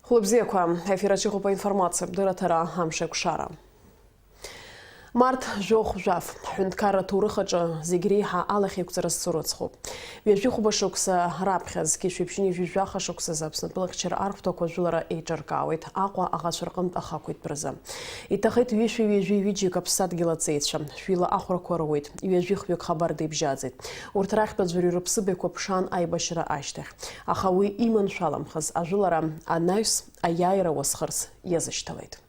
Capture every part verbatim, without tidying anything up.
Хәлыбзиақәа, ефир аҿы иҟоуп аинформациатә дырраҭара «Амш еиқәшара». Март жәохә жәаф, ҳҳәынҭқарра аҭоурых аҿы зегь реиҳа алахьеиқәҵара зцу рыцхуп. Ҩажәи хәба шықәса раԥхьа, зқьи жәшәи ԥшьынҩажәи жәаха шықәсазы Аԥснытәыла ахьчара архәҭақәа жәылара еиҿыркаауеит Аҟәа аӷацәа рҟынтә ахақәиҭтәразы. Иҭахеит ҩышәи ҩажәи ҩыџьак аԥсадгьыл аҵеицәа, шәҩыла ахәрақәа роуеит, ҩажәи хҩык хабарда ибжьаӡит. Урҭ рахьтә аӡәырҩы рыԥсыбаҩқәа ԥшаан аибашьра ашьҭахь. Аха уи иманшәаламхаз ажәылара анаҩс аиааира уасхырс иазышьҭалеит.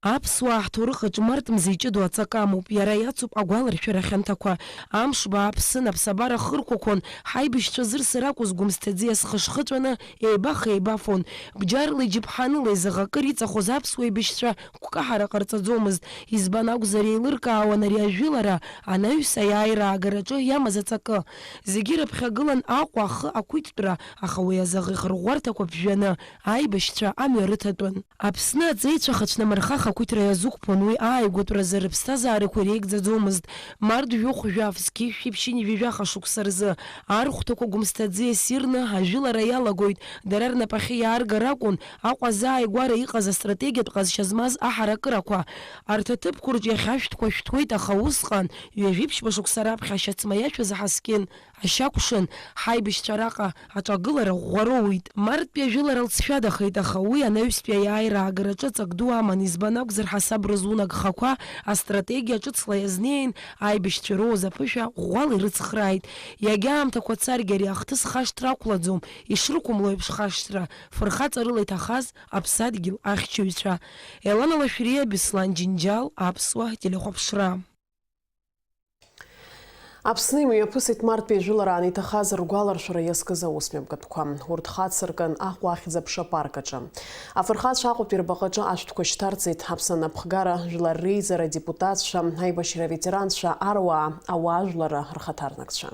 Аԥсуаа ҳҭоурых аҿы март мза иҷыдоу аҵак амоуп, иара иацуп агәаларшәара хьанҭақәа. Амш баа аԥсын, аԥсабара хырқәақәон, ҳаибашьцәа зырсыр акәыз Гәымсҭа аӡиас хышхыҵәаны еибах-еибафон. Бџьарла иџьыԥҳаныла изаӷакыр иҵахоз аԥсуа еибашьцәа гәкаҳара ҟарҵаӡомызт. Избан акәзар, еилыркаауан ари ажәылара анаҩс аиааира аагараҿы иамаз аҵакы. Зегьы рыԥхьагылан Аҟәа ахы ақәиҭтәра, аха уи азы аӷеӷырӷәӷәарҭақәа ԥжәаны, аибашьцәа амҩа рыҭатәын. Аԥсны аҵеицәа хацәнамырхах ақәиҭра иазықәԥон, уи ааигәатәразы рыԥсҭазаарақәа иреигӡаӡомызт. Март жәохә жәаф, зқьи жәшәи ԥшьынҩажәи жәаха шықәса рзы архәҭақәа Гәымсҭа аӡиас ирны ажәылара иалагоит. Дара рнапахьы иааргар акәын Аҟәа азааигәара иҟаз астратегиатә ҟазшьа змаз аҳаракырақәа. Арҭ аҭыԥқәа рҿы иахьа ашәҭқәа шәҭуеит, аха усҟан, ҩажәи ԥшьба шықәса раԥхьа ашьац маиашәа заҳаскьын. Ашьа акәшан, ҳаибашьцәа араҟа аҿагылара ӷәӷәа роуит. Марттәи ажәылара лҵшәадахеит, аха уи анаҩстәи аиааира аагараҿы ҵак ду аман, избан акәзар, ҳасаб рызун агхақәа астратегиа ҿыцла иазнеин, аибашьцәа ироуз аԥышәа ӷәӷәала ирыцхрааит. Иагьа аамҭақәа царгьы ари ахҭыс хашҭра ақәлаӡом, ишрықәымло еиԥш хашҭра, фырхаҵарыла иҭахаз аԥсадгьыл ахьчаҩцәа. Елана Лашәриа, Беслан Џьынџьал, Аԥсуа телехәаԥшра. Аԥсны имҩаԥысит марттәи ажәылараан иҭахаз ргәаларшәара иазкыз аусмҩаԥгатәқәа. Урҭ хацыркын Аҟәа ахьӡ-аԥша апарк аҿы. Афырхацәа Аҟәатәи рбаҟаҿы ашәҭқәа шьҭарҵеит Аԥсны анапхгара, жәлар реизара, адепутатцәа, аибашьра аветеранцәа, аруаа, ауаажәларра рхаҭарнакцәа.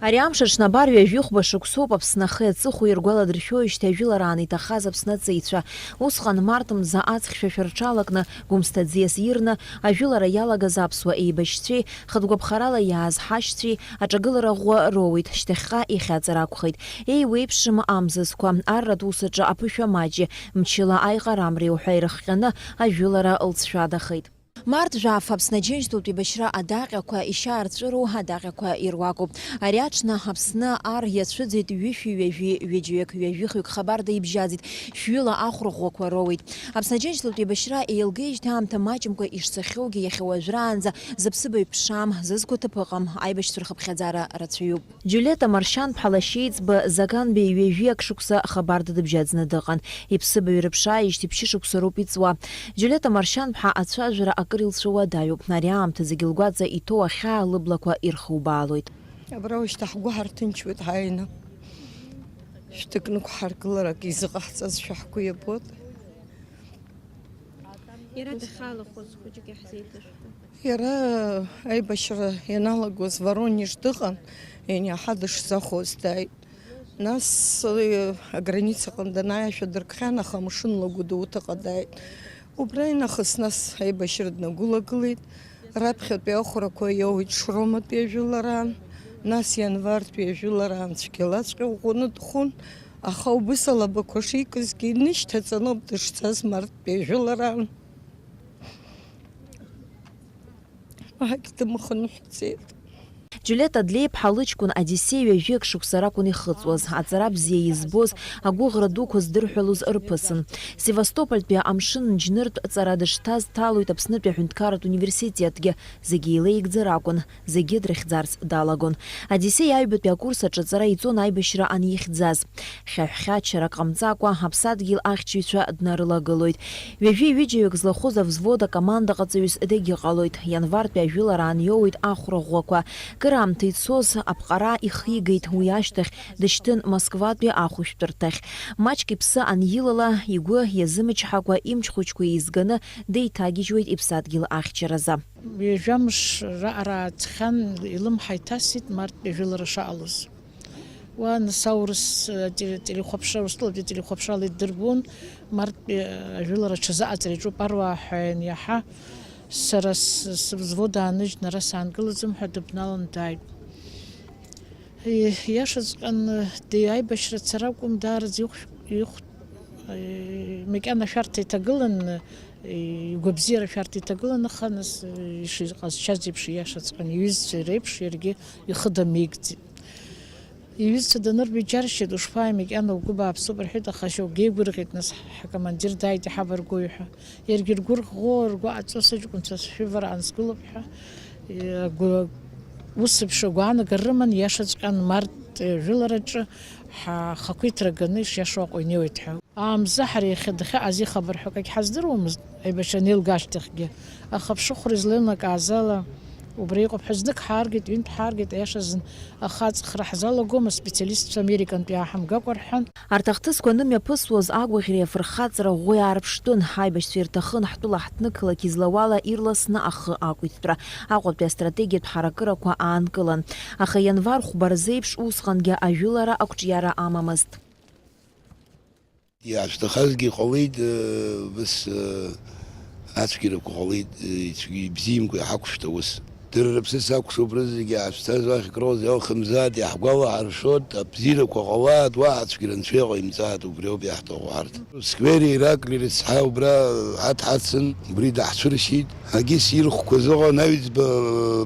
Ари амш аҽны абар ҩажәихәба шықәсоуп Аԥсны ахи аҵыхәеи иргәаладыршәоижьҭеи ажәылараан иҭахаз Аԥсны аҵеицәа. Усҟан март мза аҵх шәашәа рҽалакны, Гәымсҭа аӡиас ирны, ажәылара иалагаз аԥсуа еибашьцәеи, хатә гәаԥхарала иааз ҳашьцәеи аҿагылара ӷәӷәа роуит, шьҭахьҟа ихьаҵыр акәхеит. Еиуеиԥшым амзызқәа, арратә ус аҿы аԥышәа маҷи, мчыла аиҟарамреи уҳәа ирыхҟьаны ажәылара лҵшәадахеит. Март жәаф Аԥсны Аџьынџьтәылатә еибашьра адаҟьақәа ишьаарҵәыроу адаҟьақәа ируакуп. Ари аҽны Аԥсны ар иацәыӡит ҩышәи ҩажәи ҩыџьаҩык, ҩажәихҩык хабарда ибжьаӡит, шәҩыла ахәра ӷәӷәақәа роуеит. Аԥсны Аџьынџьтәылатә еибашьра еилгеижьҭеи аамҭа маҷымкәа ишцахьоугьы, иахьа уажәраанӡа зыԥсыбаҩ ԥшаам, зызқәа ҭыԥ ыҟам, аибашьцәа рхыԥхьаӡара рацәаҩуп. Џьулиета Маршьанԥҳа лашьеиҵбы Заканбеи ҩажәи ак шықәса хабарда дыбжьаӡны дыҟан. Иԥсыбаҩ рыԥшааижьҭеи ԥшьышықәса роуп иҵуа. Џьулиета Маршьанԥҳа ацәажәара акыр илцәуадаҩуп. Ари аамҭа зегьы лгәаҵа иҭоу ахьаа лыблақәа ирхубаалоит. Абра уажәшьҭа ҳгәы ҳарҭынчуеит ҳааины. Шәҭык нықәҳаргылар ак изыҟаҳҵазшәа ҳгәы иабоит. Иара дахьалахәыз хәыҷык иаҳзеиҭашәҳәа. Иара аибашьра ианалагоз Воронеж дыҟан, ианиаҳа дышзахәоз дааит. Нас, э, аграницаҟны данааи ашәа дыркхьан, аха амшынла Гәдоуҭаҟа дааит. Убра инахыс нас аибашьра днагәылагылеит. Раԥхьатәи ахәрақәа иоуеит Шроматәи ажәылараан, нас ианвартәи ажәылараан цәгьалаҵәҟьа ӷәӷәаны дхәын, аха убыс алабақәа шикызгьы инышьҭаҵаноуп дышцаз марттәи ажәылараан. Уаҳагь дымхынҳәӡеит. Џьулиета Адлеиԥҳа лыҷкәын Одиссеи ҩажәиак шықәса ракәын ихыҵуаз, аҵара бзиа избоз, агәыӷра дуқәа здырҳәалоз рԥысын. Севастопольтәи амшын нџьныртә ҵара дышҭаз дҭалоит Аԥснытәи аҳәынҭқарратә университетгьы, зегьы еилеигӡар акәын, зегьы дрыхьӡарц далагон. Одиссеи аҩбатәи акурс аҿы аҵара иҵон аибашьра анихьӡаз. Хьаҳәхьачарак ҟамҵакәа, аԥсадгьыл ахьчаҩцәа днарылагылоит. Ҩажәи ҩыџьаҩык злахәыз авзвод акомандаҟаҵаҩыс дагьыҟалоит. Ианвартәи ажәылараан иоуеит ахәра ӷәӷәақәа. Кыраамҭа ицоз аԥҟара ихигеит, уи ашьҭахь дышьҭын Москватәи ахәышәтәырҭахь. Маҷк иԥсы анилала, игәы иазымычҳакәа, имч хәыҷқәа еизганы, деиҭагьежьуеит иԥсадгьыл ахьчаразы. Ҩажәамш раҟара ааҵхьан, илымҳа иҭасит марттәи ажәылара шаҟалоз. Уа, нас, аурыс, э, теле-, телехәаԥшра, Урыстәылатәи ателехәаԥшрала иддырбон, марттәи, э, ажәылара аҽазыҟаҵара иаҿуп аруаа ҳәа ианиаҳа, сара с-, сывзвод ааныжьны ара саангылаӡом ҳәа дыбналан дааит. Э, иашаҵәҟьан, э, ди-, аибашьра цара акәым, даараӡа ихә-, ихә-, э, макьана ашәарҭа иҭагылан, э, игәабзиара ашәарҭа иҭагылан, аха, нас, э, ишыҟазшьаз еиԥш, иашаҵәҟьан иҩызцәа реиԥш иаргьы ихы дамеигӡеит. Иҩызцәа данырба иџьаршьеит, ушԥааи, макьана угәы бааԥсуп, рҳәеит, аха шьоукгьы еигәырӷьеит, нас ҳкомандир дааит иҳабаргои ҳәа. Иаргьы ргәы рӷәӷәо, ргәы аҵо, сыҷкәынцәа сшәывара аанскылап ҳәа, агәы-, ус еиԥш агәаанагара рыман, иашаҵәҟьан март жәылараҿы ҳа-, ҳхақәиҭра ганы ишиашоу Аҟәа инеиуеит ҳәа. Аамза ҳара иахьа дахьыҟаз ихабар ҳәа акагь ҳаздыруамызт, аибашьра анеилга ашьҭахьгьы. Аха аԥшыхәра излеилнакааз ала, убра иҟоуп ҳәа знык ҳааргеит, ҩынтә ҳааргеит, аиашазын, аха аҵхра ҳзалагома, специалистцәа Американтәи иааҳамгакәа рҳәан. Арҭ ахҭысқәа анымҩаԥысуаз, агәаӷьреи афырхаҵара ӷәӷәеи аарԥштәын, ҳаибашьцәа ирҭахын, ҳтәыла ҳҭнықалақь излауала ирласны ахы ақәиҭтәра, Аҟәатәи астратегиатә ҳаракырақәа аанкылан. Аха ианвар хәба рзеиԥш усҟангьы ажәылара ақәҿиара амамызт. Иаашәҭахазгьы ҟалеит, э, ус, э, ацәгьарақәа ҟалеит, э, ицәгьа-, ибзиамкәа иҳақәшәт аус. Дара рыԥсы сакәшоуп, рызегьы иаашәҭаз уахь акрыҟаз иалхымзааит, иаҳгәалаҳаршәоит, абзиарақәа ҟалааит, уаҳа ацәгьара анцәа иҟаимҵааит, убриоуп иаҳҭаху ҳарҭ. Сквери Ираклий рыцҳа убра ҳаҭ ҳацын, убри даҳцәыршьит. Агьыс ирхәқәаз ыҟан, аҩӡба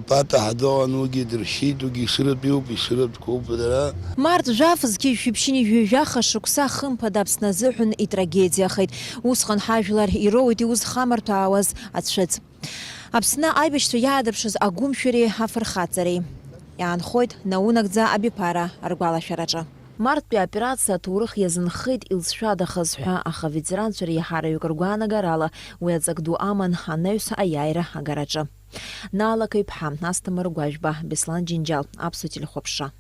пата ҳәа дыҟан, уигьы дыршьит, уигьы Ешыратәиуп, Ешыратәқәоуп дара. Март жәаф зқьи жәшәи ԥшьынҩажәи жәаха шықәса хымԥада Аԥсны азыҳәан итрагедиахеит. Усҟан ҳажәлар ироуеит иузхамарҭәаауаз ацәыӡ. Аԥсны аибашьцәа иаадырԥшыз агәымшәареи афырхаҵареи иаанхоит наунагӡа абиԥара ргәалашәараҿы. Марттәи аоперациа аҭоурых иазынхеит илҵшәадахаз ҳәа, аха аветеранцәа реиҳараҩык ргәаанагарала, уи аҵак ду аман анаҩс аиааира агараҿы. Наала Қыҩԥҳа, Асҭамыр Гәажәба, Беслан Џьынџьал, Аԥсуа телехәаԥшра.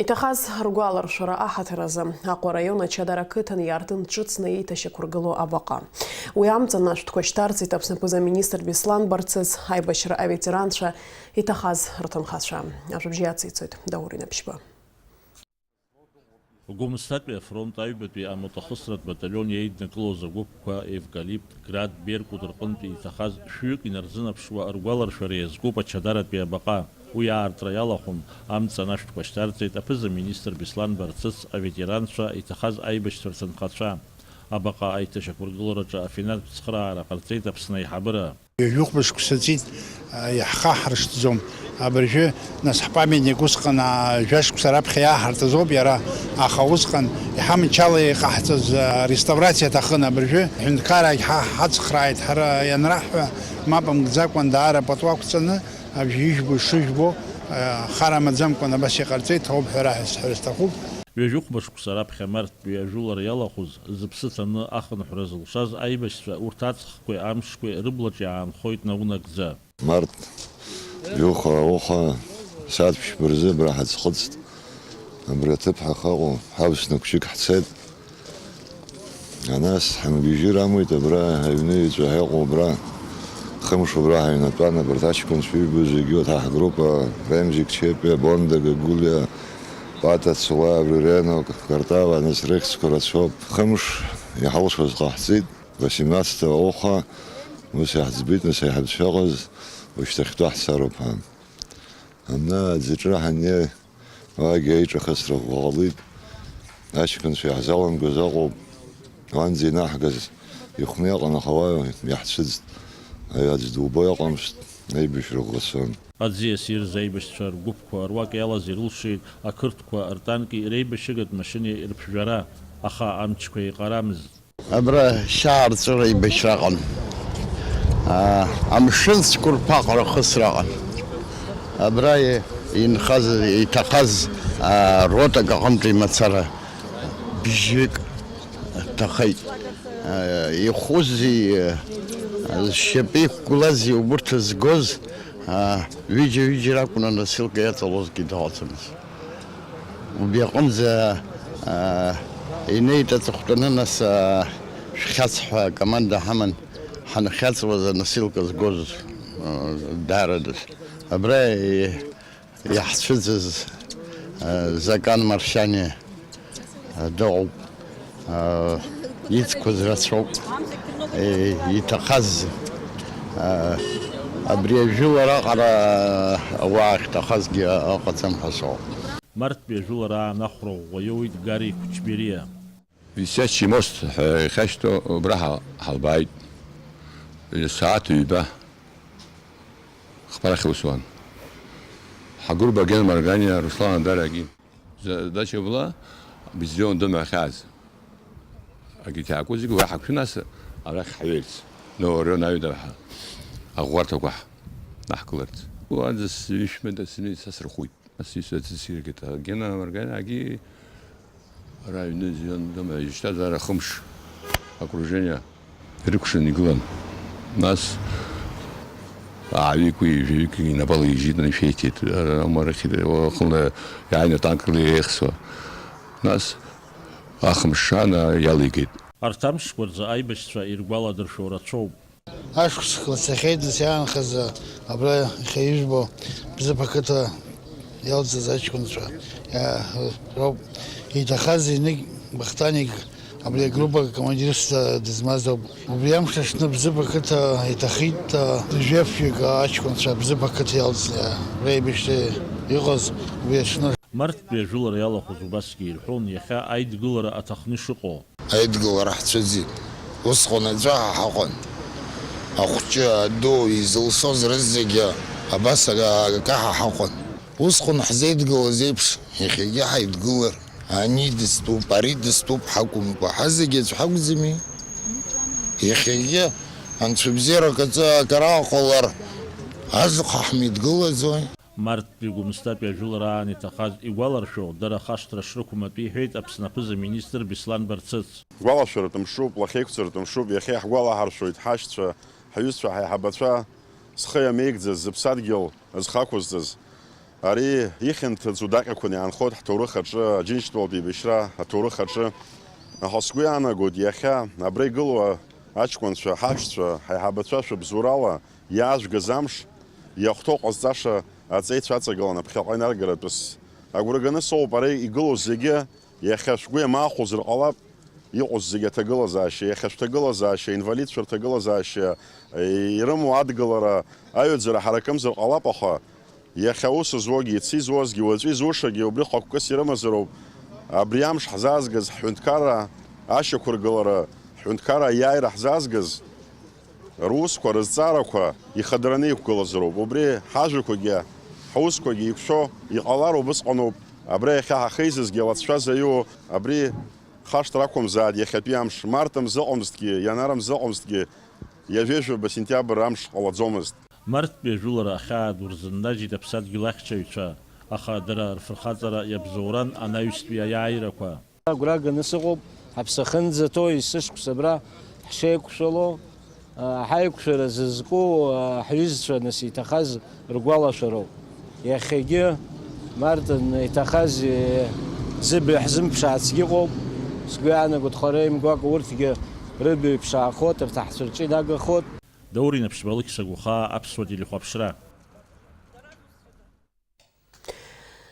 Иҭахаз ргәаларшәара аҳаҭыр азы Аҟәа араион Ачадара ақыҭан иаартын ҿыцны еиҭашьақәыргылоу абаҟа. Уи амҵан ашәҭқәа шьҭарҵеит Аԥсны аԥыза-министр Беслан Барцыц, аибашьра аветеранцәа, иҭахаз рҭынхацәа. Ажәабжь иацицоит Даур Инаԥшьба. Гәымсҭатәи афронт аҩбатәи амотохысратә баталион иеиднакылоз агәыԥқәа Евкалипт, Град, Беркут рҟынтәи иҭахаз шәҩык инарзынаԥшуа ргәаларшәара иазкуп Ачадаратәи абаҟа. Уи аартра иалахәын, амҵан ашәҭқәа шьҭарҵеит аԥыза-министр Беслан Барцыц, аветеранцәа, иҭахаз аибашьцәа рҭынхацәа. Абаҟа аиҭашьақәыргылараҿы афинантә цхыраара ҟарҵеит Аԥсны аиҳабыра. Ҩажәихәба шықәса ҵит, а, иаҳхаҳаршҭӡом. Абыржәы, нас, ҳпамиатник усҟан, а, жәа шықәса раԥхьа иааҳартыз ауп иара, аха усҟан иҳамчала иҟаҳҵаз, а, реставрациа аҭахын. Абыржәы ҳҳәынҭқаррагь ҳа-, ҳацхрааит, ҳара ианраҳҳәа, мап мкӡакәан даара пату ақәҵаны, абжьы ижәбо, ишыжәбо, а, хар амаӡамкәан абас иҟарҵеит, ауп ҳәа раҳәа сҳәар сҭахуп. Ҩажәихәба шықәса раԥхьа марттәи ажәылара иалахәыз, зыԥсы ҭаны ахынҳәра зылшаз аибашьцәа, урҭ аҵхқәеи амшқәеи рыблаҿ иаанхоит наунагӡа. Март жәохә ауха сааҭ ԥшьба рзы абра ҳаӡхыҵт. Абри аҭыԥ ҳахаҟоу ҳаусны қәшьык ҳцеит. Анас ҳамгьежьыр амуит, абра аҩны еиҵаҳәа иҟоу абра хымш убра ҳаҩнатәан, абарҭ аҷкәынцәа ижәбо зегьы урҭ ҳгруппа, Ремзик Чепиа, Бонда Гагулиа, Пата Цуа, Рурено, Картава, нас рыхьӡқәа рацәоуп. Хымш иҳалшоз ҟаҳҵеит, восемнадцатого ауха ус иаҳӡбеит, нас аиҳабацәа ыҟаз ушьҭахьтәа ҳцароуп ҳәа. Ана аӡаҿы ҳаннеи, уаагьы аиҿахысра ӷәӷәа ҟалеит. Аҷкәынцәа иаҳзаламгоз аҟоуп. Уанӡа инаҳгаз ихәны иҟан, аха уа иаҳцәыӡт. Аҩ аӡә дубо иҟамызт, аибашьра ӷәӷәа цон. Аӡиас ирз аибашьцәа ргәыԥқәа руак иалаз ирылшеит ақырҭқәа ртанки реибашьыгатә машьынеи рыԥжәара, аха амчқәа еиҟарамызт. Абра шьаарҵәыра еибашьра аҟан. Аа, амшын цәқәырԥа аҟара хысра аҟан. Абра и-, инхаз, иҭахаз, аа, ротак аҟынтәи мацара бжьҩык ҭахеит. Аа, ихәызи, аа, зшьапы иқәгылази убырҭ згоз, аа, ҩыџьа-ҩыџьа ракәын, аносилка иаҵалозгьы дыҟаӡамызт. Убри аҟынӡа, аа, инеит аҵыхәтәаны, нас, аа, шәхьаҵ ҳәа акоманда ҳаман, ҳанхьаҵуаз аносилка згоз, аа, даарадаз. Абра и-, Иаҳцәыӡыз, э, Закан Маршьани, э, дыҟоуп. Э, ицқәаз рацәоуп. Э, иҭахаз, э, абри ажәылара аҟара ауаа ахьҭахазгьы ыҟаӡам ҳәа соуп. Марттәи ажәылара аан ахәра ӷәӷәа иоуит Гари Кучбериа. Висячий мост ҳәа ихьашьҭоу убра ҳа-, ҳалбааит. Сааҭ ҩба. Хԥарахь аус уан. Ҳагәырба Гена Марганиа, Руслан Адарагьы. Задача была, бездион дымҩахьаз. Агьҭиаақәа зегьы уа ҳақәшәы, нас арахь ҳҩеирц. Ноуарион аҩада ҳа-, аӷәӷәарҭақәа ҳ-, наҳкыларц. Уанӡа сҩышәмеда сми-, са сырхәит. Нас исҩаҵыс иргеит. Гена Марганиагьы ара аҩны зион дымҩа изышьҭаз ара хымш окружение. Ирыкәшан игылан. Нас ааҩыки жәаҩыки инапала ижьит, ишәеиҭеит. Ара ма рыхьит, уа аҟны иааины атанкла еихсуа. Нас ахымш шаан иалигеит. Арҭ амшқәа рзы аибашьцәа иргәаладыршәо рацәоуп. Ашықәсқәа цахьеит, нас иаанхаз абра иахьа ижәбо Бзыԥ ақыҭа иалҵыз аҷкәынцәа, иа-, роуп. Иҭахаз инык Вахтанник абри агруппа командирс дызмаз ауп. Убри амш аҽны Бзыԥ ақыҭа иҭахеит, а, жәафҩык аҷкәынцәа Бзыԥ ақыҭа иалҵны, а, реибашьра иҟаз убри аҽны. Марттәи ажәылара иалахәыз убасгьы ирҳәон, иахьа аидгылара аҭахны ишыҟоу. Аидгылара ҳцәыӡит. Усҟан аӡәы ҳа ҳаҟан. Ахәҷы, аду, изылшоз рызегьы абас ага-, акаҳа ҳаҟан. Усҟан ҳзеидгылаз еиԥш, иахьагьы ҳаидгылар, ани дыстәуп, ари дыстәуп ҳакәымкәа, ҳазегьы аӡә ҳакәӡами? Иахьагьы анцәа бзиарак аҿы акара ҟалар, азыҟа ҳмидгылаӡои? Марттәи Гәымсҭатәи ажәылара аан иҭахаз игәаларшәо, дара хашҭра шрықәым атәы иҳәеит Аԥсны аԥыза-министр Беслан Барцыц. Гәалашәаратә мшуп, лахьеиқәҵаратә мшуп, иахьа иаҳгәалаҳаршәоит ҳашьцәа, ҳҩызцәа, ҳаиҳабацәа зхы иамеигӡаз, зыԥсадгьыл зхы ақәызҵаз. Ари ихьанҭаӡо даҟьақәаны иаанхоит ҳҭоурых аҿы, Аџьынџьтәылатә еибашьра аҭоурых аҿы. Аха сгәы иаанагоит, иахьа абра игылоу аҷкәынцәа, ҳашьцәа, ҳаиҳабацәа шәыбзоурала иаажәгаз амш, иахәҭоу ҟазҵаша аҵеицәаҵагылан аԥхьаҟа инаргаратәыс. Агәра ганы соуп ара игылоу зегьы, иахьа шәгәы иамаахәозар ҟалап, иҟоу зегьы аҭагылазаашьа, иахьа шәҭагылазаашьа, инвалидцәа рҭагылазаашьа, ирымоу адгылара, аҩаӡара ҳаракымзар ҟалап, аха иахьа аус зуагьы, иацы изуазгьы, уаҵәы изушагьы убри хықәкыс ирымазароуп. Абри амш ҳзаазгаз ҳҳәынҭқарра ашьақәыргылара, ҳҳәынҭқарра аиааира ҳзаазгаз, русқәа, рызҵаарақәа ихадараны иқәгылазароуп. Убри ҳажәақәагьы, ҳусқәагьы иқәшәо иҟалар убысҟаноуп. Абра иахьа ҳахеизазгьы алацәа заиуоу абри хашҭра ақәымзааит иахьатәи амш. Март мзы ыҟамызҭгьы, ианар мзы ыҟамызҭгьы, ҩажәижәаба сентиабр амш ҟалаӡомызт. Марттәи ажәылара ахьаа ду рзыннажьит аԥсадгьыл ахьчаҩцәа, аха дара рфырхаҵара иабзоуран анаҩстәи аиааирақәа. Агәра ганы сыҟоуп, ҳаԥсы ахьынӡаҭоу есышықәса абра ҳшеиқәшәало, а, ҳаиқәшәара зызку, а, ҳҩызцәа нас иҭахаз ргәалашәароуп. Иахьагьы Мартын иҭахаз, е, зыбаҩ ҳзымԥшаацгьы ыҟоуп. Сгәы иаанагоит, хара имгәакәа урҭгьы рыбаҩ ԥшаахоит, рҭаҳцәа рҿы инагахоит. Даур Инаԥшьба, Алықьса Гәахаа, Аԥсуа телехәаԥшра.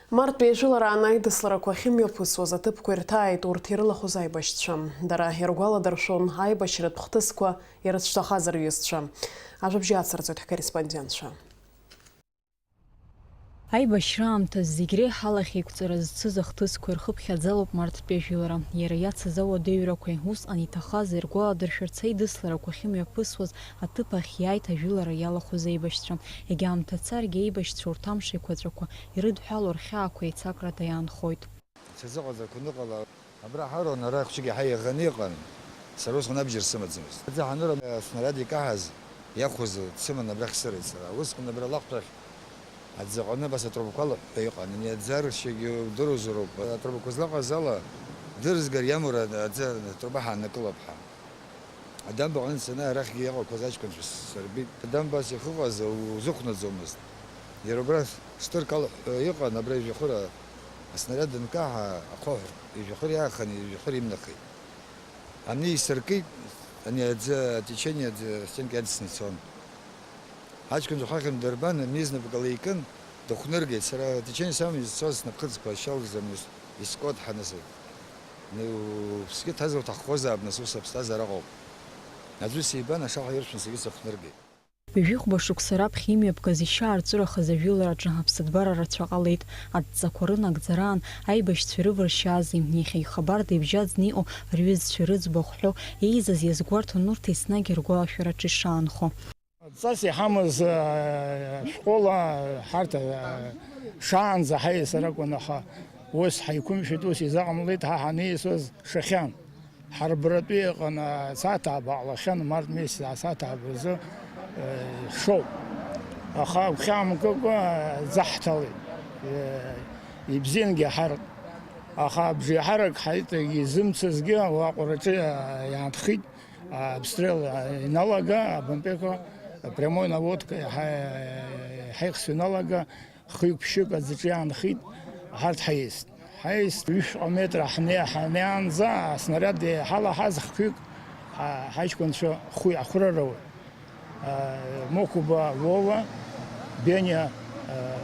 Марттәи ажәылараан аидысларақәа ахьымҩаԥысуаз аҭыԥқәа ирҭааит урҭ ирылахәыз аибашьцәа. Дара иргәаладыршәон аибашьратә хҭысқәа ирыцәҭахаз рҩызцәа. Ажәабжь ацырҵоит ҳкорреспондентцәа. Аибашьра аамҭазы зегь реиҳа алахь еиқәҵара зцыз ахҭысқәа ирхыԥхьаӡалоуп Марттәи ажәылара. Иара иацыз ауадаҩрақәеи, усҟан иҭахаз иргәаладыршәарц аидысларақәа ахьымҩаԥысуаз аҭыԥ ахь иааит ажәылара иалахәыз аибашьцәа. Егьа аамҭа царгьы аибашьцәа урҭ амш еиқәаҵәақәа ирыдҳәалоу рхьаақәа еицакрада иаанхоит. Сазыҟаҵақәа ныҟала, абра ҳаруан, ара ахәҷык иаҳа иаӷаны иҟан, сара усҟан абџьар сымаӡамызт. Аӡы ҳаныран, аснариад икаҳаз, иахәыз дсыман абрахь сырит сара. Усҟан абра алаҟәҭахь аӡы аҟны абас атрубақәа алаҳәҳәа иҟан, ани аӡы аршьагьы удыруазароуп. Атрубақәа злаҟаз ала, дырызгар иамур аӡы атруба ҳааннакылап ҳәа. Адамба аҟынтә санааи, арахьгьы иҟақәаз аҷкәынцәа сырбеит. Адамба ас ихыҟаз узықәнаӡомызт. Иара убра стырк алаҳәҳәа иҟан, абра ижәҩахыр а-, аснариад анкаҳа, ахаҳә ижәҩахыр иааханы ижәҩахыр имнахит. Ани исыркит, ани аӡы, атечение аӡы астенка иадсны ицон. Аҷкәынцәа хахьынтә дырбан, ани знапык ала икын, Дыхәныргеит, сара течение самое изцоз снапхыцқәа шьалгӡам, искод ҳанысыр. Уԥсгьы ҭазар уҭаххозаап, нас ус аԥсҭазаара ыҟоуп. Аӡәы сибан, ашаха иршәын, саргьы сыхәныргеит. Ҩажәихәба шықәса раԥхьа имҩаԥгаз ишьаарҵәырахаз ажәылараҿы аԥсадбара рацәа ҟалеит. Адҵақәа рынагӡараан аибашьцәа ирывыршьаази, иахьа ихабарда ибжьаӡны иҟоу рҩызцәа рыӡбахә ҳәоу еизаз иазгәарҭон урҭ еснагь ргәалашәараҿы ишаанхо. Адҵас иҳамаз, э, шәҟәыла ҳарҭ, э, шаанӡа ҳаиасыр акәын, аха ус ҳаиқәымшәеит, ус изаҟамлеит, ҳа ҳаниасуаз шахьан. Ҳарбаратәы иҟан, асааҭ ааба ҟалахьан, март месяц асааҭ ааба рзы, э, ҳшоуп. Аха агәхьаа мкыкәа, э, ӡаҳҭалеит, э, ибзиангьы ҳарҭ. Аха абжеиҳарак ҳаиҭагьы изымцазгьы уа аҟәараҿы, э, иаанхеит. Обстрел, э, иналага, абампеқәа, прямой наводка, ҳа-, ҳаихсуа иналага, хҩык-ԥшьҩык аӡаҿы иаанхеит, ҳарҭ ҳаист. Ҳаист, ҩышәҟа метра ҳне-, ҳанеанӡа, аснариад ҳалаҳаз хҩык, ҳа-, ҳаҷкәынцәа хәы иаҳхәрарауеит. Э, Мокуба Вова, Бениа, э,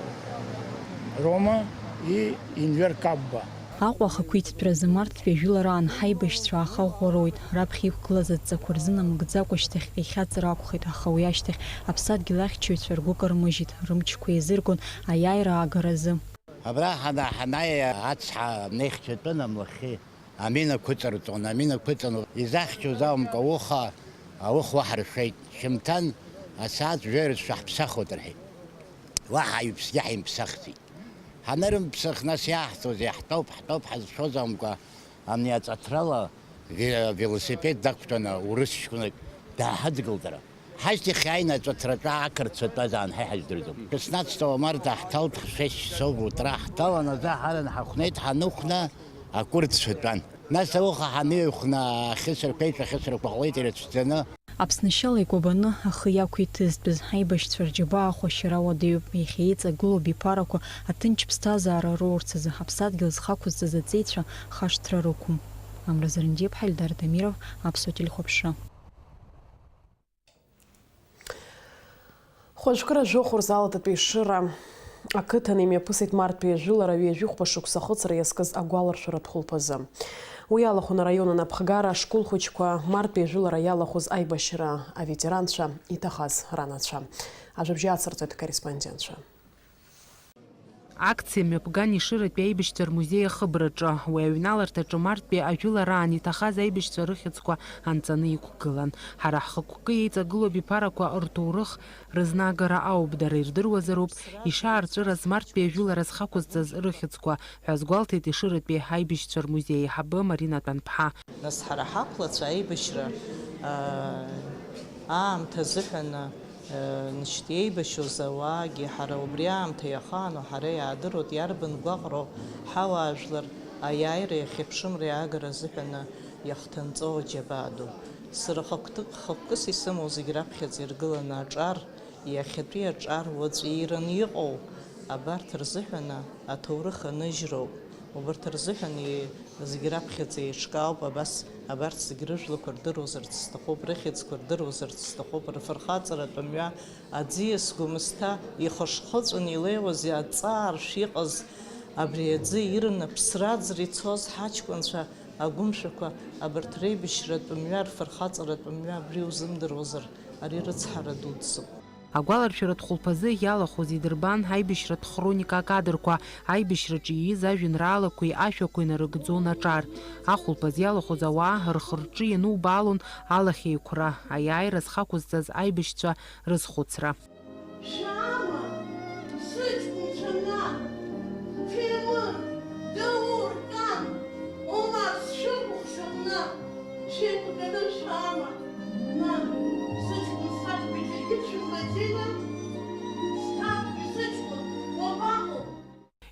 Рома и Инвер Кабба. Аҟәа ахақәиҭтәразы марттәи ажәылараан ҳаибашьцәа аахаӷәӷәа роуит. Раԥхьа иқәгылаз адҵақәа рзынамыгӡакәа шьҭахьҟа ихьаҵыр акәхеит, аха уи ашьҭахь аԥсадгьыл ахьчаҩцәа ргәы кырмыжьит, рымчқәа еизыргон аиааира аагаразы. Абра ҳана-, ҳанааи ацҳа неихьчатәын амлахьы, аминақәа ыҵарҵон, аминақәа ыҵан, изахьчоз аумкәа ауха, ауха уаҳа ршәеит. Шьымҭан асааҭ жәаҩа рацәа ҳԥсахуеит рҳәеит. Уаҳа аҩԥсгьы ҳаимԥсахӡеит. Ҳанырымԥсах, нас иааҳҵозеи, ҳтәоуп, ҳтәоуп ҳазшоз аумкәа, ани аҵаҭрала ве-, велосипед дақәтәаны урыс ҷкәынак дааҳадгылт ара. Ҳашьҭахь иааины аҵәаҭраҿы ақырҭцәа тәазаан ҳаи ҳаздырӡом. Шестнадцатого марта ҳҭалт, х-, шесть часов утра ҳҭалан, азы ҳаран ҳахәнеит, ҳаныхәна акәырӡцәа тәан. Нас ауха ҳаныҩхәна ахьысырқәеи ҿахьысрақәа ҟалеит ирацәаӡаны. Аԥсны ашьала икәабаны ахы иақәиҭызтәыз ҳаибашьцәа рџьабаа ахәашьара уадаҩуп. Иахьа иҵагылоу абиԥарақәа аҭынч ԥсҭазаара роурц азы ҳаԥсадгьыл зхақәызҵаз аҵеицәа хашҭра рықәым. Амра Зарандиаԥҳа, Ельдар Дамиров, Аԥсуа телехәаԥшра. Хәажәкыра жәохә рзалатәатәи Ешыра ақыҭан имҩаԥысит марттәи ажәылара ҩажәихәба шықәса ахыҵра иазкыз агәаларшәаратә хәылԥазы. Уи алахәын араион анапхгара ашкол хәыҷқәа марттәи ажәылара иалахәыз аибашьра аветеранцәа, иҭахаз ранацәа. Ажәабжь аацырҵоит акорреспондентцәа. Акциа мҩаԥган Ешыратәи аибашьцәа рмузеи ахыбраҿы. Уи аҩналарҭаҿы марттәи ажәылараан иҭахаз аибашьцәа рыхьӡқәа анҵаны иқәгылан. Ҳара ҳхықәкы еиҵагылоу абиԥарақәа рҭоурых рызнагара ауп, дара ирдыруазароуп ишаарҵәыраз марттәи ажәылара зхақәызҵаз рыхьӡқәа, ҳәа азгәалҭеит Ешыратәи аибашьцәа рмузеи аиҳабы Марина Тәанԥҳа. Нас ҳара ҳақәлацәа аибашьра, аа, аамҭа азыҳәан, аа, ншьт еибашьуаз ауаагьы ҳара убри аамҭа иахаану ҳара иаадыруеит, иарбан гәаҟроу ҳауаажәлар аиааира иахьыԥшымра иаагара азыҳәан иахҭанҵоу аџьабаа ду. Сара хықәкы-, хықәкыс исымоу зегь раԥхьаӡа иргыланы аҿар, иахьатәи аҿар уаҵәираны иҟоу абарҭ рзыҳәан аҭоурых аныжьроуп. Убарҭ рзыҳәан и-, зегь раԥхьаӡа еиҿкаауп, абас абарҭ зегь рыжәлақәа рдыруазарц сҭахуп, рыхьӡқәа рдыруазарц сҭахуп, рфырхаҵаратә мҩа, аӡиас Гәымсҭа ихышхыҵәан илеиуаз, аҵааршә иҟаз абри аӡы ирны аԥсра аӡра ицоз ҳаҷкәынцәа, агәымшәақәа, абарҭ реибашьратә мҩа, рфырхаҵаратә мҩа абри узымдыруазар, ари рыцҳара дуӡӡоуп. Агәаларшәаратә хәылԥазы иалахәыз идырбан аибашьратә хроника акадрқәа, аибашьраҿы ииз ажәеинраалақәеи ашәақәеи нарыгӡон аҿар. Ахәылԥаз иалахәыз ауаа рхы-рҿы ианубаалон алахьеиқәра, аиааира зхақәызҵаз аибашьцәа рызхәыцра. Шәаама, сыҷкәынцәа, нан, Ҭемыр, Даур, Кан, Омар, сшәыкәыхшоуп, нан, шәеиқәганы шәаама, нан, сыҷкәын саҭбеи џьаргьы дшәымбаӡеи, нан? Сҭакәи сыҷкәын уабаҟоу?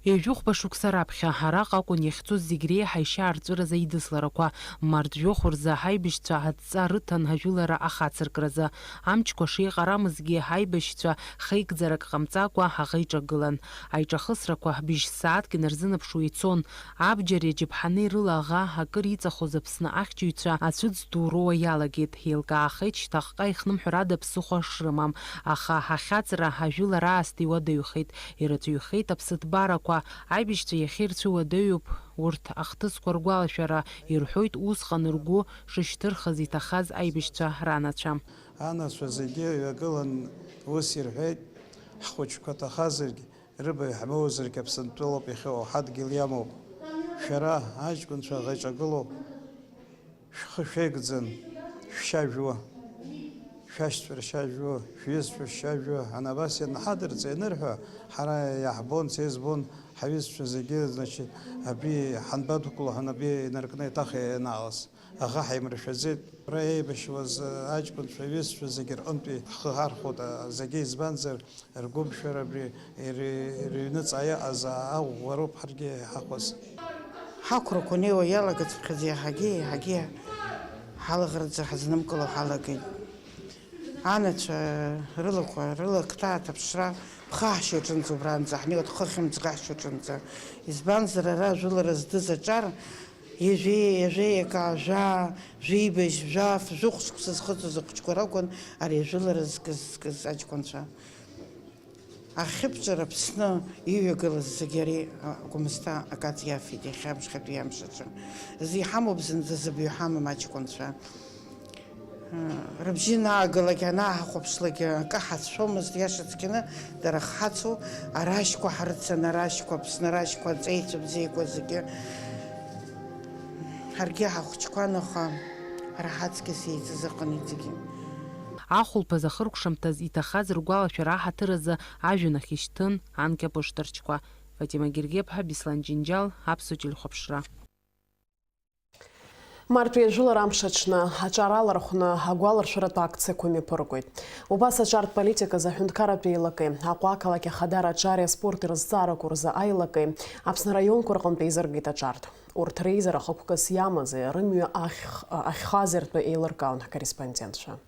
Ҩажәихәба шықәса раԥхьа араҟа акәын иахьцоз зегь реиҳа ишьа арҵәыразы аидысларақәа. Март жәохә рзы аибашьцәа адҵа рыҭан ажәылара ахацыркразы. Амчқәа шеиҟарамызгьы, аибашьцәа хеигӡарак ҟамҵакәа аӷа иҿагылан. Аиҿахысрақәа быжь ссааҭк инарзынаԥшуа ицон. Абџьари аџьаԥҳани рыла аӷа акыр иҵахоз Аԥсны ахьчаҩцәа ацәыӡ ду роуа иалагеит. Еилкаахеит шьҭахьҟа ихнымҳәыр ада ԥсыхәа шрымам. Аха ахьаҵра ажәылара аасҭа иуадаҩхеит. Ирацәаҩхеит аԥсыҭбарақәа. Аибашьцәа иахьа ирцәыуадаҩуп урҭ ахҭысқәа ргәалашәара, ирҳәоит усҟан ргәы шышьҭырхыз иҭахаз аибашьцәа ранацәа. Анацәа зегьы ҩагылан ус ирҳәеит, ҳхәыҷқәа ҭахазаргь, рыбаҩ ҳмоузаргь Аԥсынтәылоуп иахьыҟоу, ҳадгьыл иамоуп. Шәара, аҷкәынцәа ӷеиҿагылоу, шәхы шәеигӡан, шәшьа жәуа, шәашьцәа ршьа жәуа, шәҩызцәа ршьа жәуа, ана абас ианҳадырҵа, ианырҳәа, ҳара иаҳбон, са избон, ҳаҩызцәа зегьы, значит, абри ҳанбадәықәло ҳәа, абри инаркны еиҭах ианаалаз. Аӷа ҳаимыршәаӡеит. Ара еибашьуаз аҷкәынцәа, аҩызцәа зегьы рҟынтәи ҳхы ҳархәоит, а, зегьы, избанзар, ргәымшәара абри ири-, рыҩныҵҟа иҟаз аӷәӷәа роуп ҳаргьы иҳахәоз. Ҳақәрақәа неиуа иалагацыԥхьаӡа иаҳагьы, иаҳагьы ҳалаӷырӡ ҳазнымкыло ҳалагеит. Анацәа рылақәа, рылакҭа аҭаԥшра ԥхаҳшьо аҿынӡа убранӡа ҳнеиуеит, хыхьымӡӷ аҳшьо аҿынӡа. Избанзар, ара ажәылара здыз аҿар, ҩажәи, ҩажәи акы, жәа, жәибжь, жәаф, жәохә шықәса зхыҵуаз ахәыҷқәа ракәын ари ажәылара зкыз, зкыз аҷкәынцәа. Ахьыԥҵәара Аԥсны иҩагылаз зегьы ари, а, Гәымсҭа акаҵ иафеит иахьа амшхатәи амш аҿы. Зы иҳамоуп зынӡа, зыбаҩ ҳамам аҷкәынцәа. Рыбжьы анаагалак, анааҳахәаԥшлак, акы ҳацәшәомызт, иаша цқьаны, дара хҳацу, арашьқәа ҳрыцын, арашьқәа, Аԥсны арашьқәа, аҵеицәа бзиақәа зегьы. Ҳаргьы ҳахәыҷқәан, аха ҳара ҳаҵкьыс еицыз ыҟан иҵегьы. Ахәылԥаз ахыркәшамҭаз иҭахаз ргәалашәара аҳаҭыр азы ажәҩан ахь ишьҭын анкьа пыштырчқәа. Фатима Гергеԥҳа, Беслан Џьынџьал, Аԥсуа телехәаԥшра. Мартәи ажәылара амш аҽны аҿар алархәны агәаларшәаратә акциақәа мҩаԥыргоит. Убас аҿартә политиказы аҳәынҭқарратә еилакеи, Аҟәа ақалақь ахадара аҿари аспорти рызҵаарақәа рзы аилакеи Аԥсны араионқәа рҟынтә еизыргеит аҿартә. Урҭ реизара хықәкыс иамази, рымҩа ахьх-, ахьхази ртәы еилыркаауан ҳкорреспондентцәа.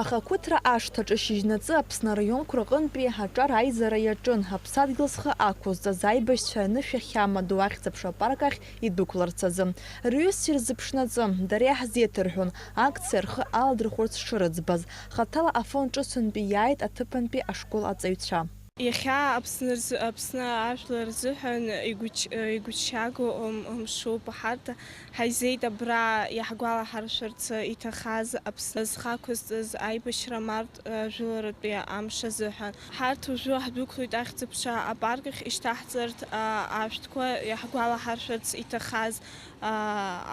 Ахақәиҭра ашҭаҿы шьыжьнаҵы Аԥсны араионқәа рҟынтәи аҿар аизара иаҿын, аԥсадгьыл зхы ақәызҵаз аибашьцәа анышә иахьамадоу Ахьӡ-аԥша апарк ахь идәықәларц азы. Рҩызцәа ирзыԥшнаҵы, дара иаҳзеиҭарҳәон, акциа рхы аладырхәырц шырыӡбаз. Хаҭала Афон ҿыцынтәи иааит аҭыԥантәи ашкол аҵаҩцәа. Иахьа Аԥсны рзы, Аԥсны ажәлар рзыҳәан игәыч-, игәыҭшьаагоу м-, мшуп. Ҳарҭ ҳаизеит абра иаҳгәалаҳаршәарц иҭахаз Аԥсны зхы ақәызҵаз аибашьра мартә, э, жәыларатәи амш азыҳәан. Ҳарҭ уажәы ҳдәықәлоит Ахьӡ-аԥша апарк ахь ишьҭаҳҵарҭ, а, ашәҭқәа иаҳгәалаҳаршәарц иҭахаз, а,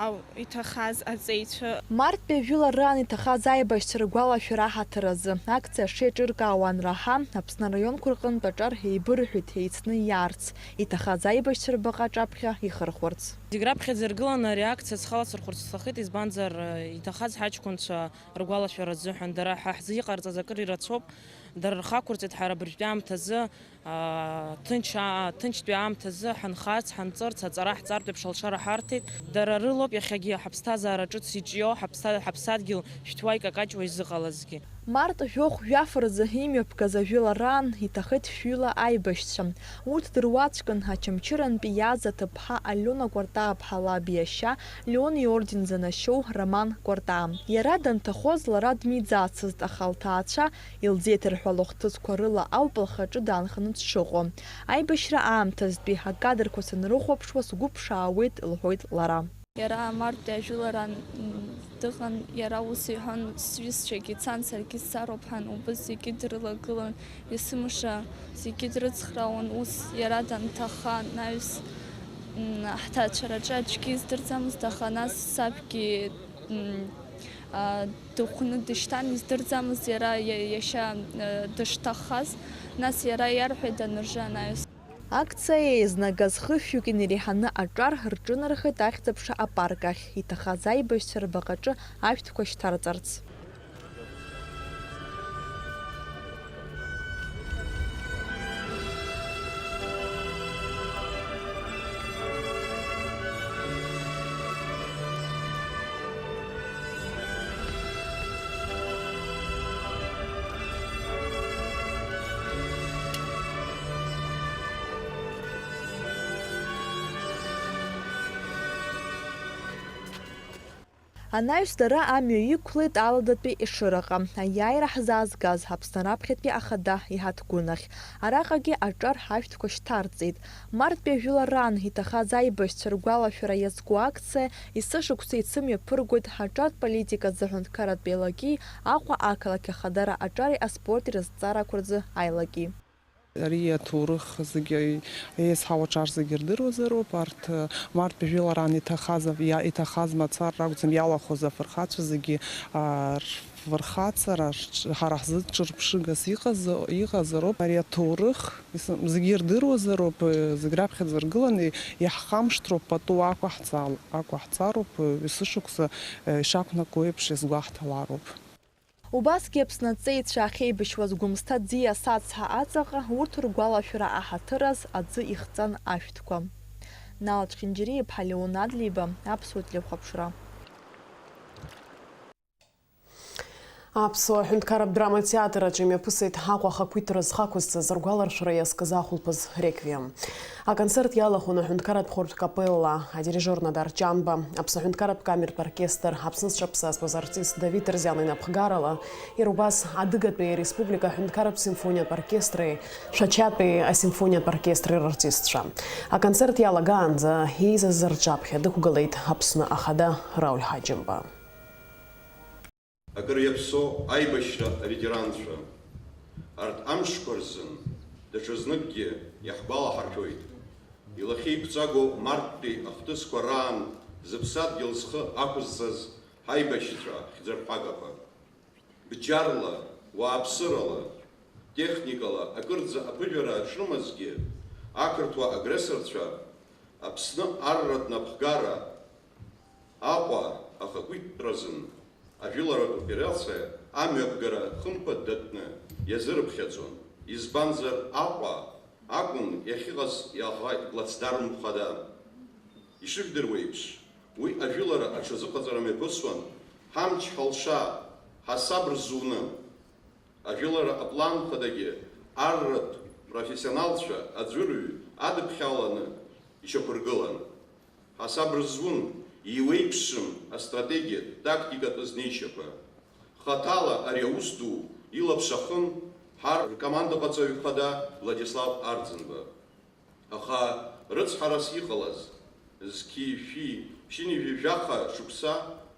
ау-, иҭахаз аҵеицәа. Марттәи ажәылараан иҭахаз аибашьцәа ргәалашәара аҳаҭыр азы акциа шеиҿыркаауа анраҳа, Аԥсны араионқәа рҟынтә аҿар еибырҳәеит еицны иаарц, иҭахаз аибашьцәа рбаҟа аҿаԥхьа ихырхәарц. Зегь раԥхьаӡа иргыланы ари акциа схаласырхәырц сҭахит, избанзар, иҭахаз ҳаҷкәынцәа ргәалашәара азыҳәан, дара ҳа ҳзы иҟарҵаз акыр ирацәоуп, дара рхы ақәырҵеит ҳара абыржәтәи аамҭазы. Аа, ҭынч, аа, ҭынчтәи аамҭазы ҳанхарц, ҳанҵырц, аҵара ҳҵартә еиԥш алшара ҳарҭеит. Дара рылоуп иахьагьы ҳаԥсҭазаара ҿыц иҿио, ҳаԥсҭа-, ҳаԥсадгьыл шәҭуа икакаҷуа изыҟалазгьы. Март жәохә жәаф рзы имҩаԥгаз ажәылараан иҭахеит шәҩыла аибашьцәа. Урҭ дыруаӡәкын Очамчырантәи иааз аҭыԥҳа Алиона Кәартаа-ԥҳа лаб иашьа Леон иорден занашьоу Роман Кәартаа. Иара данҭахоз лара дмиӡацызт, аха лҭаацәа илзеиҭарҳәало хҭысқәа рыла ауп лхаҿы даанханы дшыҟоу. Аибашьра аамҭазтәи акадрқәа санрыхәаԥшуа сгәы ԥшаауеит, лҳәоит лара. Иара мартәи ажәылараан, м, дыҟан, иара ус иҳәон, сҩызцәагьы цан, саргьы сцароуп ҳәа, убыс зегьы дрылагылан, есымша зегьы дрыцхраауан, ус иара данҭаха, анаҩс, м, ҳҭаацәараҿы аӡәгьы издырӡамызт, аха нас сабгьы, м, а, дыхәны дышьҭан, издырӡамызт иара иа-, иашьа, э, дышҭаххаз, нас иара иарҳәеит даныржы анаҩс. Акциа еизнагаз хышәҩык инареиҳаны аҿар рҿынархеит Ахьӡ-аԥша апарк ахь, иҭахаз аибашьцәа рбаҟаҿы ашәҭқәа шьҭарҵарц. Анаҩс дара амҩа иқәлеит Аладатәи Ешыраҟа, аиааира ҳзаазгаз Аԥсны раԥхьатәи ахада иҳаҭгәын ахь. Араҟагьы аҿар ҳашәҭқәа шьҭарҵеит. Марттәи ажәылараан иҭахаз аибашьцәа ргәалашәара иазку акциа есышықәса ицымҩаԥыргоит аҿартә политика азы аҳәынҭқарратә еилаки Аҟәа ақалақь ахадара аҿари аспорти рызҵаарақәа рзы аилаки. Ари аҭоурых зегьы, еизҳау аҿар зегьы ирдыруазароуп. Арҭ, э, марттәи жәылараан иҭахаз, иа-, иҭахаз мацара ракәӡам, иалахәыз афырхацәа зегьы, а, рфырхаҵара, рҿ-, ҳара ҳзы ҿырԥшыгас иҟаз-, иҟазароуп. Ари аҭоурых ис-, зегьы ирдыруазароуп, э, зегь раԥхьаӡа иргыланы иаҳхамышҭроуп, пату ақәаҳҵал-, ақәаҳҵароуп, э, есышықәса, э, ишақәнаго еиԥш иазгәаҳҭалароуп. Убасгьы Аԥсны аҵеицәа ахьеибашьуаз Гәымсҭа ӡиас ацҳа аҵаҟа урҭ ргәалашәара аҳаҭыраз аӡы ихҵан ашәҭқәа. Нал Чхинџьариа-иԥҳа Леон Адлеиба, Аԥсуа телехәаԥшра. Аԥсуа ҳәынҭқарратә драматеатр аҿы имҩаԥысит Аҟәа ахақәиҭра зхы ақәызҵаз ргәаларшәара иазкыз ахәылԥаз Реквием. Аконцерт иалахәын аҳәынҭқарратә хәырҭә капелла, адирижиор Надар Ҷанба, Аԥсны аҳәынҭқарратә камертә оркестр, Аԥсны зҽаԥсазтәыз артист Давид Ҭырзиан инапхгарала, иара убас Адыгатәи ареспублика аҳәынҭқарратә симфониатә оркестри Шәачатәи асимфониатә оркестри рартистцәа. Аконцерт иалагаанӡа еизаз рҿаԥхьа дықәгылеит Аԥсны ахада Рауль Ҳаџьымба. Акыр иаԥсоу аибашьра аветеранцәа, арҭ амшқәа рзын даҽазныкгьы иаҳгәалаҳаршәоит, илахьеиқәҵагоу марттәи ахҭысқәа раан зыԥсадгьыл зхы ақәызҵаз ҳаибашьцәа хьӡырҳәагақәа. Бџьарла, уааԥсырала, техникала акырӡа аԥыжәара шрымазгьы, ақырҭуа агрессорцәа Аԥсны арратә напхгара Аҟәа ахақәиҭтәразын ажәыларатә операциа амҩаԥгара хымԥадатәны иазырыԥхьаӡон, избанзар Аҟәа акәын иахьыҟаз иаӷа иплацдарм хада. Ишыжәдыруа еиԥш, уи ажәылара аҽазыҟаҵара мҩаԥысуан, ҳамч-ҳалша, ҳасаб рзуны. Ажәылара аплан хадагьы арратә профессионалцәа аӡәырҩ адыԥхьаланы ишьақәыргылан. Ҳасаб рызун, иуеиԥшым астратегиатә, тактикатә знеишьақәа. Хаҭала ари аус ду илаԥш ахын ҳар ркомандаҟаҵаҩ хада Владислав Арӡынба. Аха рыцҳарас иҟалаз, зқьи-шәи ԥшьынҩажәи жәаха шықәса,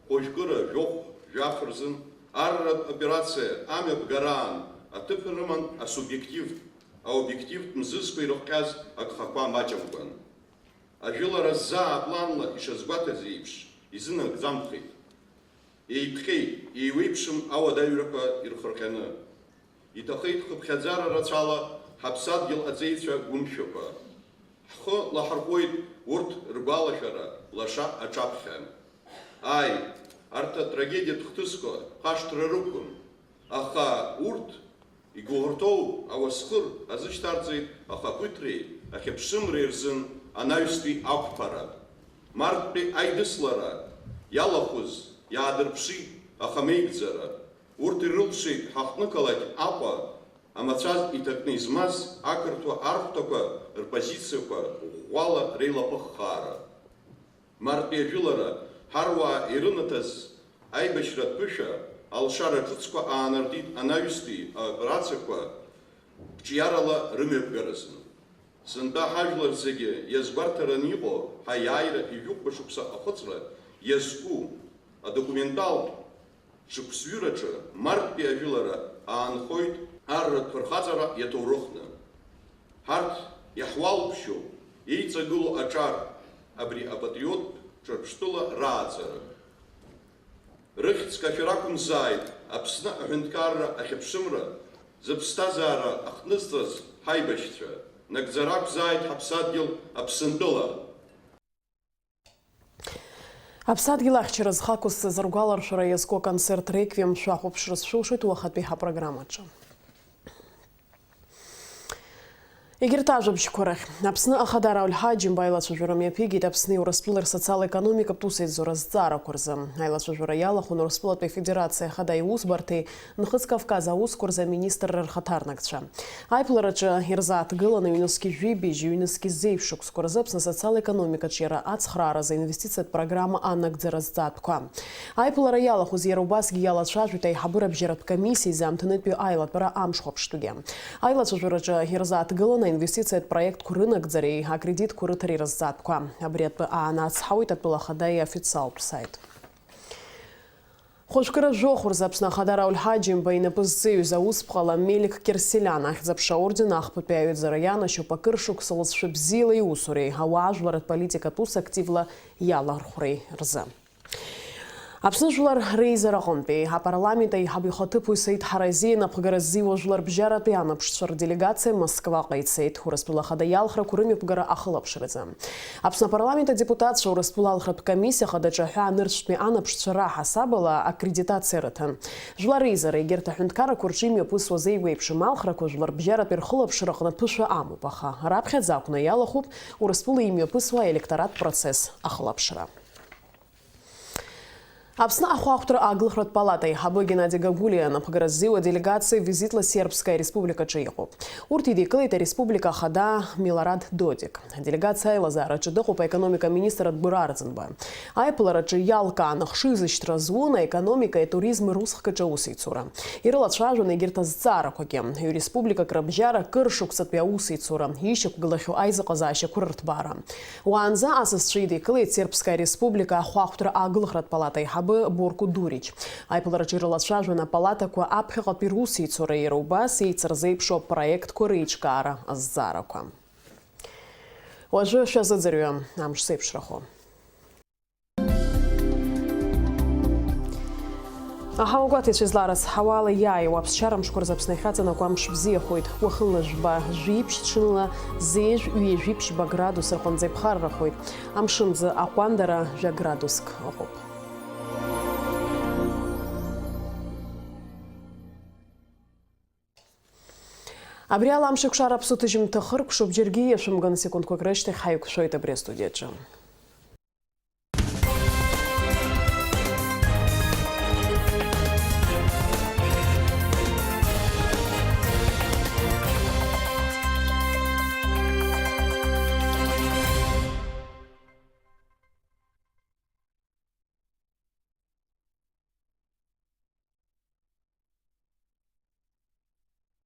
хәажәкыра, жәохә, жәаф рзын арратә операциа амҩаԥгараан аҭыԥ рыман асубиективтә, аобиективтә мзызқәа ирыхҟьаз агхақәа маҷымкәан. Ажәылара заа апланла ишазгәаҭаз еиԥш, изынагӡамхеит. Еиқәҟьеит, еиуеиԥшым ауадаҩрақәа ирхырҟьаны. Иҭахеит хыԥхьаӡара рацәала ҳаԥсадгьыл аҵеицәа гәымшәақәа. Ҳхы лаҳархәоит урҭ ргәалашәара лаша аҿаԥхьа. Ааи, арҭ атрагедиатә хҭысқәа хашҭра рықәым, аха урҭ игәыӷырҭоу ауасхыр азышьҭарҵеит ахақәиҭреи ахьыԥшымреи рзын анаҩстәи ақәԥара. Марттәи аидыслара иалахәыз иаадырԥшит ахамеигӡара. Урҭ ирылшеит ҳаҳҭнықалақь Аҟәа амацәаз иҭакны измаз ақырҭуа архәҭақәа рпозициақәа ӷәӷәала реилаԥыххаара. Мартәи ажәылара ҳаруаа ирынаҭаз аибашьратә ԥышәа алшара ҿыцқәа аанартит анаҩстәи аоперациақәа қәҿиарала рымҩаԥгаразын. Сынтәа ҳажәлар зегьы иазгәарҭараны иҟоу ҳаиааира ижәохәба шықәса ахыҵра иазку адокументалтә ҿықәсҩыраҿы марттәи ажәылара аанхоит арратә фырхаҵара иаҭоурыхны. Ҳарҭ иаҳуалԥшьоуп еиҵагылоу аҿар, абри апатриоттә Ҿырԥштәыла рааӡара. Рыхьӡ кашәар акәымзааит, Аԥсны аҳәынҭқарра ахьыԥшымра зыԥсҭазаара ахҭнызҵаз ҳаибашьцәа, нагӡара акәзааит ҳаԥсадгьыл Аԥсынтәыла. Аԥсадгьыл ахьчара зхы ақәызҵаз ргәаларшәара иазку аконцерт Реквием шәахәаԥшыр шәылшоит уахатәи ҳапрограммаҿы. Егьырҭ ажәабжьқәа рахь. Аԥсны Ахада Рауль Ҳаџьымба аилацәажәара мҩаԥигеит Аԥсни Урыстәылеи рсоциал-економикатә усеицура азҵаарақәа рзы. Аилацәажәара иалахәын Урыстәылатәи Афедерациа Ахада Иусбарҭеи Нхыҵ Кавказ аусқәа рзы аминистрра рхаҭарнакцәа. Аиԥылараҿы ирзааҭгыланы ҩнызқь жәибжь, ҩнызқь зеижә шықәсқәа рзы Аԥсны асоциал-економикаҿы иара ацхрааразы инвестициатә программа анагӡара азҵаатәқәа. Аиԥылара иалахәыз иара убасгьы иалацәажәеит аиҳабыра бжьаратә комиссиа изы аамҭанытәи аилатәара амш хәаԥштәгьы. Аилацәажәараҿы ирзааҭгылан аинвестициатә проектқәа рынагӡареи акредитқәа рыҭареи рызҵаатәқәа. Абри атәы аанацҳауеит атәыла ахада иофициалтә саит. Хәажәкыра жәохә рзы Аԥсны Ахада Рауль Ҳаџьымба инапы зҵаҩыз аусԥҟала Мелик Кьырсианиа Ахьӡ-аԥша аорден ахԥатәи аҩаӡара ианашьоуп акыр шықәса лҵшәа бзиала иусуреи ауаажәларратә политикатә ус активла иалархәреи рзы. Аԥсны Жәлар Реизара аҟынтәи апарламент аиҳабы ихаҭыԥуаҩ Саид Ҳарази анапхгара ззиуа жәларбжьаратәи анаԥшцәа рделегациа Москваҟа ицеит, Урыстәыла Ахада иалхрақәа рымҩаԥгара ахылаԥшразы. Аԥсны апарламент адепутатцәа Урыстәыла алхратә комиссиа Ахадаҿы аҳәаа нырцәтәи анаԥшцәа раҳасабала аккредитациа рыҭан. Жәлар Реизара егьырҭ аҳәынҭқаррақәа рҿы имҩаԥысуаз еигәеиԥшым алхрақәа жәларбжьаратәи рхылаԥшраҟны ԥышәа амоуп, аха раԥхьаӡа акәны иалахәуп Урыстәыла имҩаԥысуа аелектораттә процесс ахылаԥшра. Аԥсны ахәаахәҭра аглыхратә палата аиҳабы Геннади Гагулиа анапхгара ззиуа делегациа визитла Сербская Республикаҿы иҟоуп. Урҭ идикылеит ареспублика ахада Милорад Додик. Аделегациа аилазаараҿы дыҟоуп аекономика аминистр Адгәыр Арӡынба. Аиԥылараҿы иалкааны ахшыҩзышьҭра зун аекономикеи атуризми русхкаҿы аусеицура. Ирылацәажәон егьырҭ азҵаарақәагьы, ҩ-республикак рыбжьара кыр шықәсатәи аусеицура, ишьақәгылахьоу аизыҟазаашьақәа рырҭбаара. Уаанӡа асасцәа идикылеит Сербская Республика ахәаахәҭра аглыхратә палата аиҳабы Борко Дурич. Аиԥылараҿы ирылацәажәон апалатақәа аԥхьаҟатәи русеицура, иара убас еицырзеиԥшу апроектқәа реиҿкаара азҵаарақәа. Уажәы шәазыӡырҩы, амш зеиԥшрахо. Аҳауагәаҭеицәа изларыцҳауа ала иааиуа аԥсшьара мшқәа рзы Аԥсны ахьаҵанакуа амш бзиахоит. Уахынла жәба, жәиԥшь, ҽынла зеижә, ҩажәиԥшьба градус рҟынӡа иԥхаррахоит. Амшынӡы аҟәандара жәа градуск ыҟоуп. Абри ала амш еиқәшара аԥсуа ҭыжьымҭа хыркәшоуп, џьаргьы иашәымган, секундқәак рышьҭахь ҳаиқәшәоит абри астудиаҿы.